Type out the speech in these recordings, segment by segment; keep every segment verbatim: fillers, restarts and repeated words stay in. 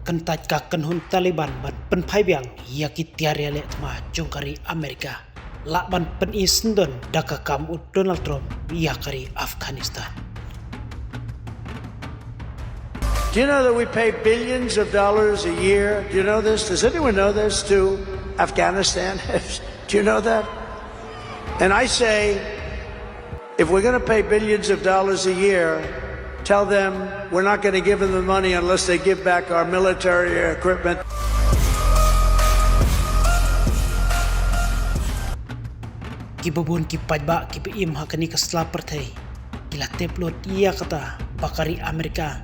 kyntait ka kynhun Taliban ban pynphai biang ïa ki tiar ïaleh thma jong ka ri Amerika. Lah ban pyni syndon da ka kam u Donald Trump ïa ka ri Afghanistan. Do you know that we pay billions of dollars a year? Do you know this? Does anyone know this to Afghanistan? Do you know that? And I say, if we're going to pay billions of dollars a year, tell them we're not going to give them the money unless they give back our military equipment. Ki babun ki paidbah ki ba im ha kane ka sla pyrthei ki la tip lut ïa kata ba ka ri Amerika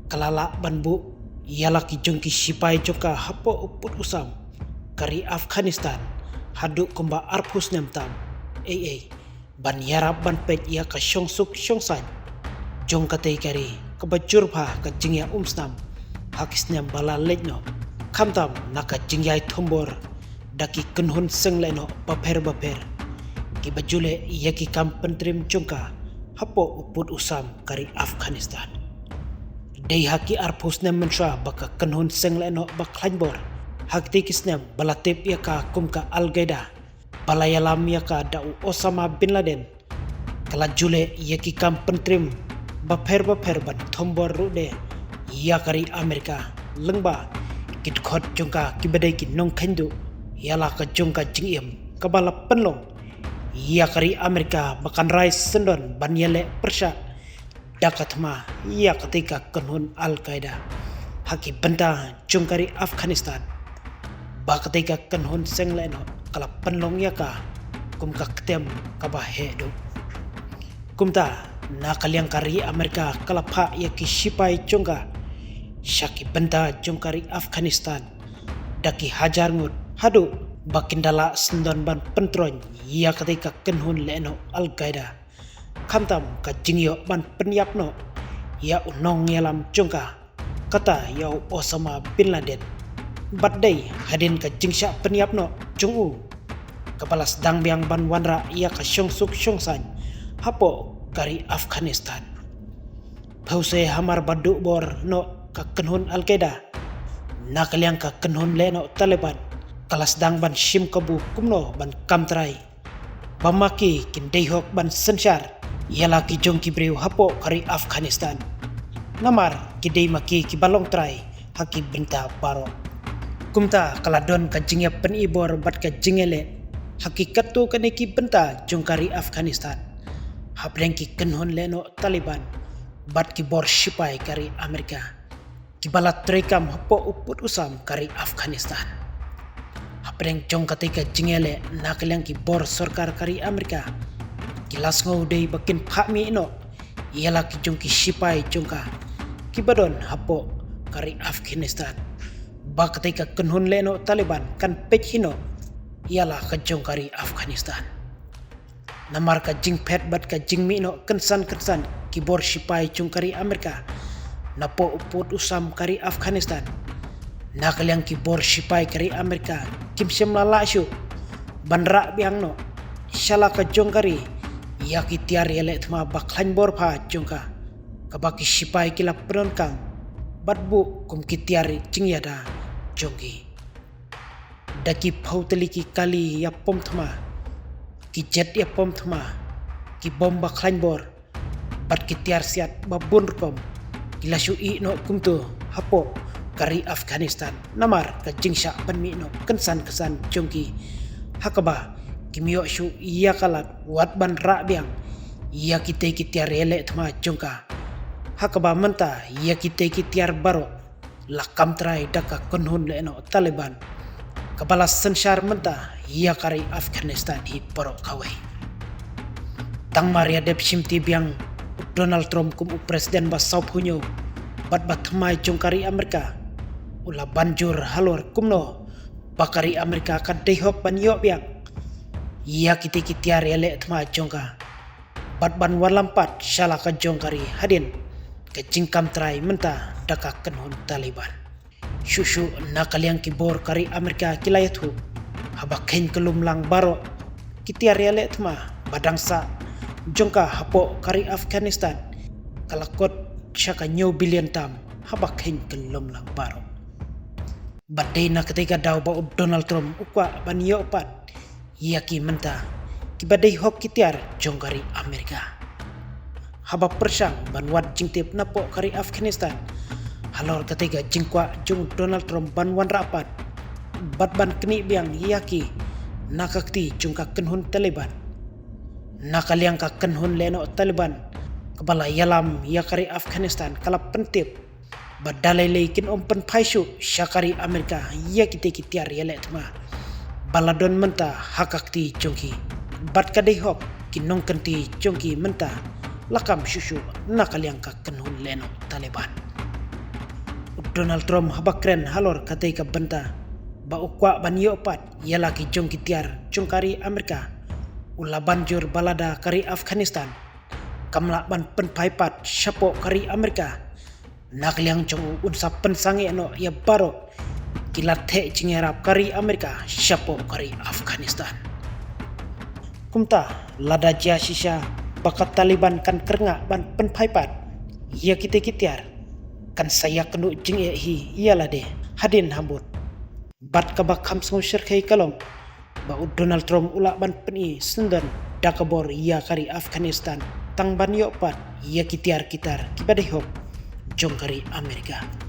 ka la lah ban buh ïa la ki jong ki sipai jong ka hapoh u pud u sam ka ri Afghanistan haduh kumba arphew snem tam. Ei ei ban ïarap ban peit ïa ka shongsuk shongsaiñ jong katei ka ri kaba jur bha ka jingïaumsnam ha ki snem ba la leit noh, khamtam na ka jingïai thombor da ki kynhun seng lehnoh bapher bapher ki ba ju leh ïa ki kam pyntrim jong ka hapoh u pud u sam ka ri Afghanistan. Dei ha ki arphew snem mynshuwa ba ka kynhun seng lehnoh ba khlaiñ bor ha kitei ki snem ba la tip ïa ka kum ka Al Qaeda ba la ïalam ïa ka da u Osama bin Laden ka la ju leh ïa ki kam pyntrim bapher bapher ban thombor ruh de ïa ka ri Amerika lyngba ki dkhot jong ka ki ba dei ki nongkheiñ duh ïa la ka jong ka jingim kaba la pynlong ïa ka ri Amerika ba kan rai syndon ban ïaleh pyrshah da ka thma ïa katei ka kynhun Al Qaeda ha ki bynta jong ka ri Afghanistan. Ba katei ka kynhun seng lehnoh ka la pynlong ïa ka kum ka ktem kaba heh duh. Kumta na ka liang ka ri Amerika ka la phah ïa ki sipai jong ka sha ki bynta jong ka ri Afghanistan da ki hajar ngut haduh ba kin da lah syndon ban pyntroiñ ïa katei ka kynhun lehnoh Al Qaeda. Khamtam ka jingïoh ban pynïap noh ïa u nongïalam jong ka, kata ïa u Osama bin Laden. Bad dei hadien ka jingshah pynïap noh jong u kaba la sdang biang ban wanrah ïa ka shongsuk shongsaiñ hapoh ka ri Afghanistan. Phew se hamar ba duh bor noh ka kynhun Al Qaeda na ka liang ka kynhun lehnoh Taliban ka la sdang ban shim kabu kumno ban kam trai ba ma ki kin dei hok ban synshar ïa la ki jong ki briew hapoh ka ri Afghanistan. Namar ki dei ma ki ki ba long trai ha ki bynta baroh. Kumta ka la don ka jingïapyni bor bad ka jingïaleh ha ki katto katne ki bynta jong ka ri Afghanistan hapdeng ki kynhun lehnoh Taliban bad ki bor sipai ka ri Amerika ki ba la treikam hapoh u pud u sam ka ri Afghanistan. Hapdeng jong katei ka jingïaleh na ka liang ki bor sorkar ka ri Amerika ki la sngew dei ba kin phah mih noh ïa la ki jong ki sipai jong ka ki ba don hapoh ka ri Afghanistan. Ba katei ka kynhun lehnoh Taliban kan peit hi noh ïa la ka jong ka ri Afghanistan. Namar ka jingphet bad ka jingmih noh kynsan kynsan ki bor sipai jong ka ri Amerika napoh u pud u sam ka ri Afghanistan. Na ka liang ki bor sipai ka ri Amerika kim shym la lah shuh ban rah biang noh sha la ka jong ka ri ïa ki tiar ïaleh thma ba khlaiñ bor bha jong ka, kaba ki sipai ki la pyndonkam bad buh kum ki tiar jingïada jong ki. Da ki phew tylli ki kali ïapom thma, ki jet ïapom thma, ki bom ba khlaiñ bor bad ki tiar siat ba bun rukom ki la shu ïeh noh kumto hapoh ka ri Afghanistan namar ka jingshah pynmih noh kynsan kynsan jong ki. Ha kaba kim ïoh shuh ïa ka lad wat ban rah biang ïa kitei ki tiar ïaleh thma jong ka. Ha kaba mynta ïa kitei ki tiar baroh la kam trai da ka kynhun lehnoh Taliban kaba la synshar mynta ïa ka ri Afghanistan hi baroh kawei. Tang mar ïa dep shimti biang u Donald Trump kum u president ba sawphew hynñiew bad ba thymmai jong ka ri Amerika u la ban jur halor kumno ba ka ri Amerika ka dei hok ban ïoh biang ïa kitei ki tiar ïaleh thma jong ka bad ban wallam pat sha la ka jong ka ri hadien ka jingkam trai mynta da ka kynhun Taliban. Shuh shuh na ka liang ki bor ka ri Amerika ki la ïathuh haba kheiñ ka lumlang baroh ki tiar ïaleh thma ba dang sah jong ka hapoh ka ri Afghanistan ka la kot sha ka hynñiew billion tam haba kheiñ ka lumlang baroh. Bad dei na katei ka daw ba u Donald Trump u kwah ban ïoh pat ïa ki mynta kiba dei hok ki tiar jong ka ri Amerika. Haba pyrshang ban wad jingtip napoh ka ri Afghanistan halor katei ka jingkwah jong u Donald Trump ban wanrah pat bad ban knieh biang ïa ki na ka kti jong ka kynhun Taliban. Na ka liang ka kynhun lehnoh Taliban kaba la ïalam ïa ka ri Afghanistan ka la pyntip ba da lei lei kin ym pynphai shuh sha ka ri Amerika ïa kitei ki tiar ïaleh thma ba la don mynta ha ka kti jong ki. Bad ka dei hok ki nongkynti jong ki mynta la kam shuh shuh na ka liang ka kynhun lehnoh Taliban. U Donald Trump haba kren halor katei ka bynta ba u kwah ban ïoh pat ïa la ki jong ki tiar jong ka ri Amerika, u la ban jur ba lada ka ri Afghanistan kam lah ban pynphai pat shapoh ka ri Amerika, na ka liang jong u un sa pynsangeh noh ïa baroh ki lad theh jingïarap ka ri Amerika shapoh ka ri Afghanistan. Kumta lada jia shisha ba ka Taliban kan kyrngah ban pynphai pat ïa kitei ki tiar, kan sa ïakynduh jingeh hi ïa lade hadien habud. Bad kaba kham sngewshyrkhei ka long ba u Donald Trump u lah ban pyni syndon da ka bor ïa ka ri Afghanistan tang ban ïoh pat ïa ki tiar ki tar kiba dei hok jong ka ri Amerika.